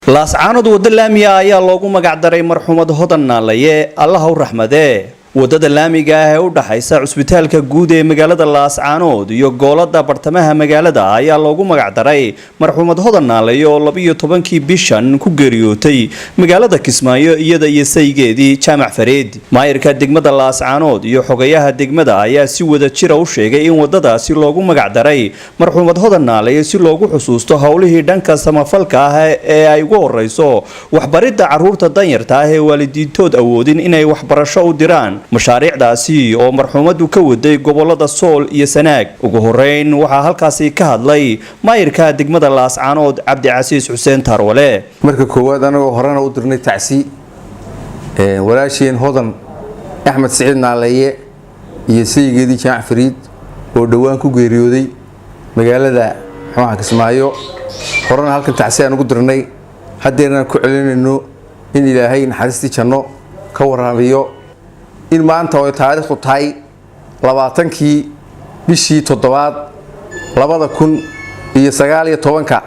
Laascaanood waddo laamiga ayaa loogu magacdaray marxuumad Hodan Naalaye, Allaha u raxmadee. Wadada laamiga ah ee u dhaxaysa cusbitaalka guud ee magaalada Laascaanood iyo goolada bartamaha magaalada ayaa loogu magacdaray marxuumad Hodan Naalaye oo 12-kii bishan ku geeriyootay magaalada Kismaayo, iyada iyo saygeedii Jaamac Fareed. Maayirka degmada Laascaanood iyo xogayaha degmada ayaa si wada jira u sheegay in wadadaasi loogu magacdaray marxuumad Hodan Naalaye si loogu xusuusto howlihii dhanka samafalka ah ee ay ugu horeyso waxbaridda caruurta danyarta ah ee waalidiintood awoodin inay waxbarasho u diraan, mashaariicdaasi oo marxuumaddu ka waday gobolada Sool iyo Sanaag. Ugu horeyn waxaa halkaasi ka hadlay maayirka degmada Laascaanood, Cabdicasiis Xuseen Taarwale. Marka koowaad, anagoo horena u dirnay tacsi walaasheen Hodan Axmed Siciid Naaleeye iyo sayigeedii Jaamac Fariid oo dhowaan ku geeriyooday magaalada muxuaha Kismaayo, horena halkan tacsi aan ugu dirnay, haddeernaan ku celinayno in Ilaahay naxariistii janno ka waraabiyo. In maanta oo taariikhdu tahay 20-kii bishii toddobaad 2019-ka,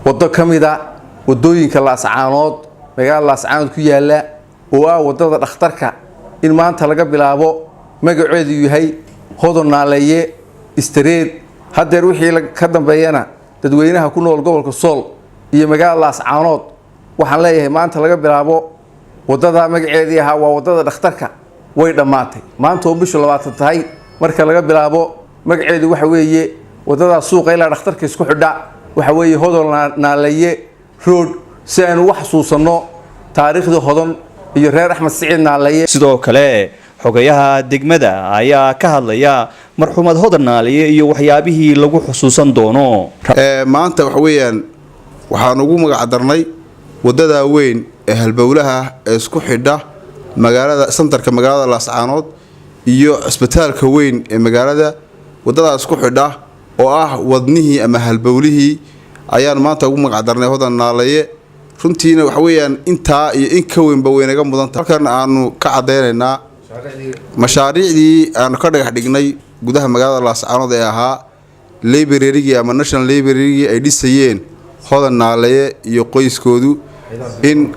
waddo ka mida waddooyinka Laascaanood, magaalada Laascaanood ku yaalla, oo ah waddada dhakhtarka, in maanta laga bilaabo magaceedu yahay Hodon Naaleeye Street. Haddeer wixii ka dambeeyana, dadweynaha ku nool gobolka Sool iyo magaalada Laascaanood waxaan leeyahay, maanta laga bilaabo waddada magaceedii ahaa waa waddada dhakhtarka way dhammaatay. Maanta oo bishu 20 tahay, marka laga bilaabo magaceedu waxa weeye waddadaa suuqa ilaa dhakhtarka isku xidha, waxa weeye Hodon Naaleeye Road, si aynu ugu xasuusanno taariikhdii Hodon iyo reer Axmed Siciid Naaleeye. Sidoo kale xogayaha degmada ayaa ka hadlaya marxuumad Hodan Naaliye iyo waxyaabihii lagu xusuusan doono. Maanta waxa weeyaan waxaan ugu magacdarnay wadada weyn ee halbowlaha ee isku xidha magaalada, santarka magaalada Laascaanood iyo cisbitaalka weyn ee magaalada, wadadaas isku xidha oo ah wadnihii ama halbowlihii, ayaan maanta ugu magacdarnay Hodan Naalaye. Runtiina waxa weeyaan intaa iyo in ka weynba waynaga mudanta. Halkan aanu ka cadaynaynaa mashaariicdii aanu ka dhagax dhignay gudaha magaalada Laascaanood ee ahaa librarygii ama national librarygii ay dhisayeen Hodan Naalaye iyo qoyskoodu, in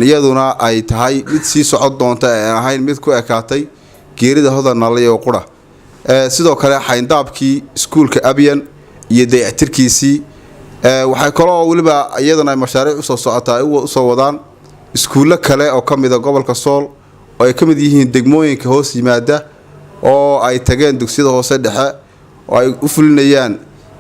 iyaduna ay tahay mid sii socon doonta ee aan ahayn mid ku ekaatay geerida Hodan Naalaye oo qura. Sidoo kale xayndaabkii iskuulka Abyan iyo dayactirkiisii. Waxay kaloo weliba iyaduna ay mashaariic usoo socotaa ay usoo wadaan iskuullo kale oo ka mida gobolka Sool, oo ay ka mid yihiin degmooyinka hoos yimaada, oo ay tageen dugsiyada hoose dhexe, oo ay u fulinayaan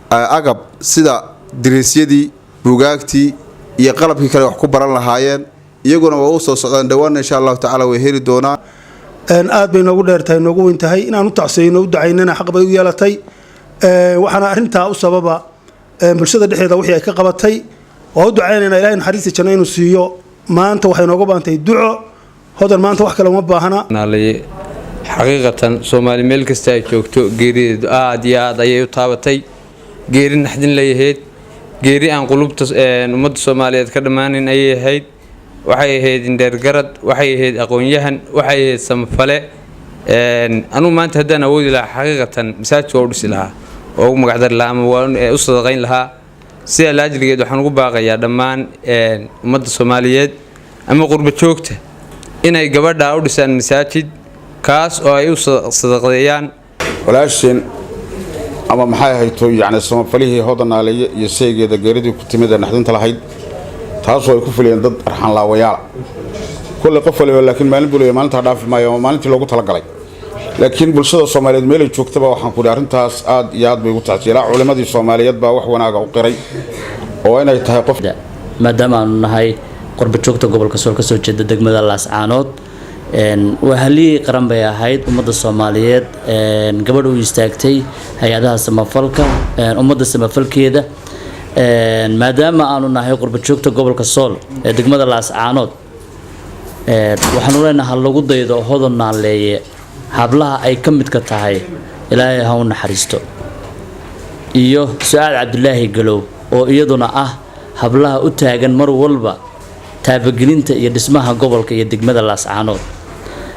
agab sida dariisyadii, buugaagtii iyo qalabkii kale wax ku baran lahaayeen. Iyaguna waa usoo socdaan, dhowaanna insha Allahu tacala way heli doonaan. Aad bay noogu dheertahay, noogu weyn tahay. Inaan u tacsiyeyno, u ducaynana xaq bay u yeelatay. Waxaana arrintaa u sababa bulshada dhexdeeda wixii ay ka qabatay. Waa u ducaynaynaa, Ilahay naxariista janno inuu siiyo. Maanta waxay nooga baahantahay duco Hodan, maanta wax kale uma baahna. Xaqiiqatan, Soomaali meel kasta ay joogto geerideedu aad iyo aad ayay u taabatay. Geeri naxdin layahayd, geeri aan qulubta ummadda Soomaaliyeed ka dhammaanin ayay ahayd. Waxay ahayd indheergarad, waxay ahayd aqoon-yahan, waxay ahayd samafale. Anugu maanta haddaan awoodi lahaa, xaqiiqatan masaajidka waa u dhisi lahaa oo ugu magacdari lahaa ama waa u sadaqayn lahaa. Sidaa laajligeed waxaan ugu baaqayaa dhammaan ummadda Soomaaliyeed ama qurba joogta inay gabadhaa u dhisaan masaajid, kaas oo ay u sadaqdeeyaan. Walaasheen ama maxay ahayto, yacni samafalihii Hodan Naaleeye iyo saygeeda geeridii ku timid ee naxdinta lahayd, taasoo ay ku fuliyeen dad arxanlaawayaala. Kolley qof waliba laakiin maalin buu leeyahay, maalintaa dhaafi maayo ama maalintii loogu talagalay. Laakiin bulshada Soomaaliyeed meelay joogtaba waxaan ku idhi arrintaas aad iyo aad bay ugu tacsiya. Ilaa culimmadii Soomaaliyeed baa wax wanaaga u qiray oo inay tahay qof Maadaama aanu nahay qurba joogta gobolka Sool, kasoo jeeda degmada Laascaanood, waa haliyey qaran bay ahayd ummadda Soomaaliyeed, gabadh u istaagtay hay-adaha samafalka, ummadda samafalkeeda. Maadaama aanu nahay qurba joogta gobolka Sool ee degmada Laascaanood, waxaanu leenahay ha lagu daydo Hodan Naaleeye, hablaha ay ka midka tahay. Ilaahay ha u naxariisto, iyo Su-aal Cabdulaahi Galow oo iyaduna ah hablaha u taagan mar walba taabagelinta iyo dhismaha gobolka iyo degmada Laascaanood.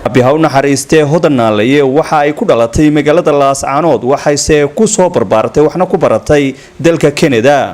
Rabbi ha u naxariistee, Hodan Naalaye waxa ay ku dhalatay magaalada Laascaanood, waxayse ku soo barbaartay waxna ku baratay dalka Canada.